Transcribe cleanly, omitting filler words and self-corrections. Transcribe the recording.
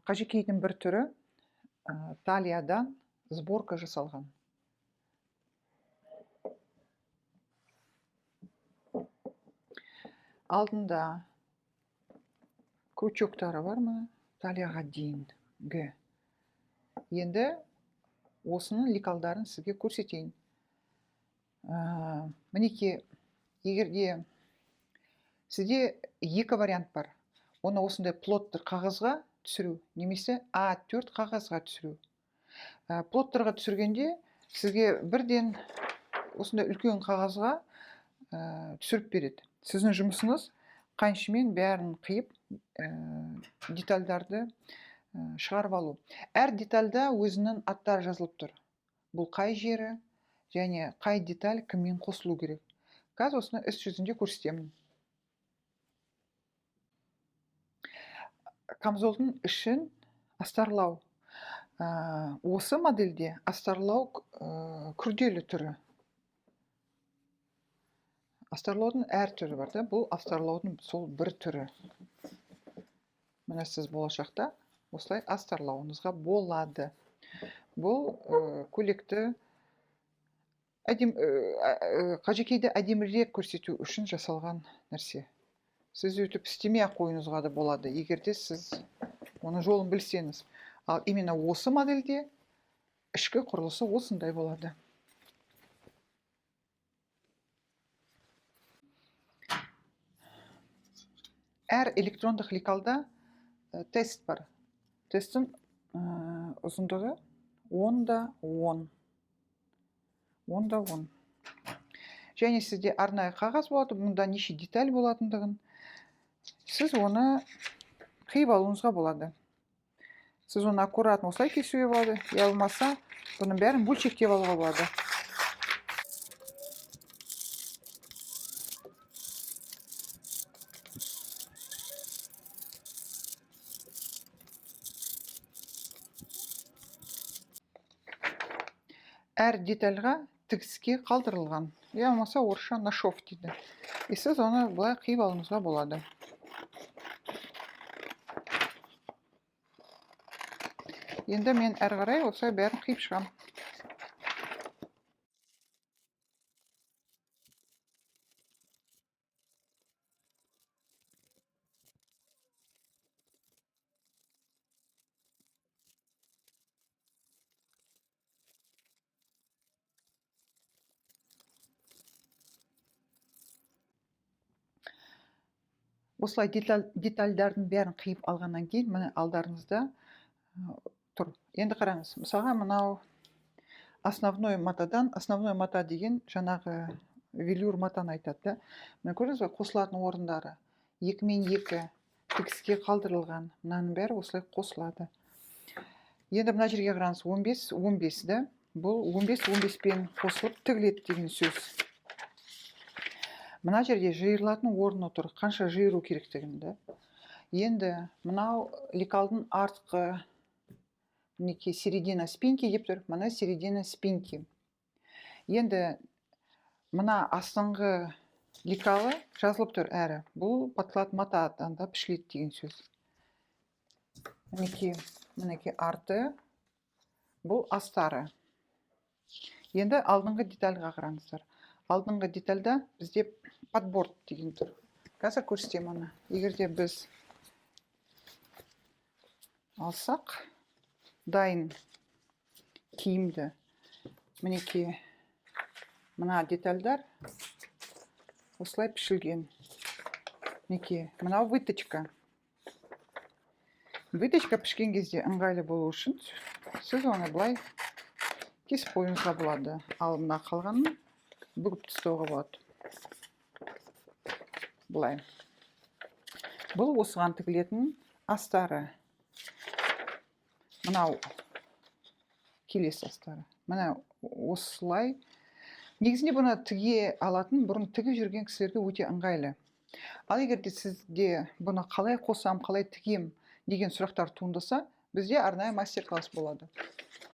Қажекейдің бір түрі, талиядан сборка жасалған. Алдында крючоктары бар мына талияға дейінгі. Енді осының лекалдарын сізге көрсетейін. Мінекей, егерде сізде екі вариант бар. Оны осындай плоттер қағазға түсіру немесе А4 қағазға түсіру. Плоттерға түсіргенде сізге бірден осындай үлкен қағазға түсіріп береді. Сіздің жұмысыңыз қаншымен бәрін қиып, детальдарды шығарып алу. Әр детальда өзінің аттары жазылып тұр. Бұл қай жері және қай деталь кіммен қосылу керек. Қазір осыны іс жүзінде көрсетемін. Камзолдың ішін астарлау. Осы модельде астарлау күрделі түрі. Астарлаудың әр түрі бар да, бұл астарлаудың сол бір түрі. Міне сіз болашақта осылай астарлауыңызға болады. Бұл көйлекті қажекейді әдемірек көрсету үшін жасалған нәрсе. Сіз өйтіп істемей-ақ қоюыңызға да болады, егер де сіз оның жолын білсеңіз. Ал именно осы модельде ішкі құрылысы осындай болады. Әр электрондық лекалда тест бар. Тесттің ұзындығы он да он. Он да он. Және сізде арнайы қағаз болады, мұнда неше деталь болатындығын. Сіз оны қиып алуыңызға болады. Сіз оны аккуратно осылай кесуге болады, я болмаса бұның бәрін бөлшектеп алуға болады. Әр детальға тігіске қалдырылған, я болмаса орысша на шов дейді. И сіз оны былай қиып алуыңызға болады. Енді мен әрі қарай осылай бәрін қиып шығамын. Осылай детальдардың бәрін қиып алғаннан кейін міне алдарыңызда тұр. Енді қараңыз, мысалға мынау основной матадан, основной мата деген жаңағы велюр матаны айтады да. Міне көрдіңіз бе, қосылатын орындары екі мен екі тігіске қалдырылған. Мынаның бәрі осылай қосылады. Енді мына жерге қараңыз, он бес, он бес да. Бұл он бес, он беспен қосылып тігіледі деген сөз. Мына жерде жиырылатын орны тұр, қанша жиыру керектігін да. Енді мынау лекалдың артқы, мінекей середина спинки деп тұр, мына середина спинки. Енді мына астыңғы лекалы жазылып тұр әрі. Бұл подклад матадан да пішіледі деген сөз. Мінекей, мінекей арты, бұл астары. Енді алдыңғы детальға қараңыздар. Алдыңғы детальда бізде подборт деген тұр. Қазір көрсетемін оны. Егер де біз алсақ, дайын киімді, мінекей мына детальдар осылай пішілген. Мінекей мынау выточка. Выточка пішкен кезде ыңғайлы болу үшін сіз оны былай кесіп қоюыңызға болады. Ал мына қалғанын бүгіп тастауға болады. Былай. Бұл осыған тігілетін астары. Мынау келесі астары. Мына осылай. Негізінде бұны тіге алатын, бұрын тігіп жүрген кісілерге өте ыңғайлы. Ал егер де сізде бұны қалай қосам, қалай тігем деген сұрақтар туындаса, бізде арнайы мастер-класс болады.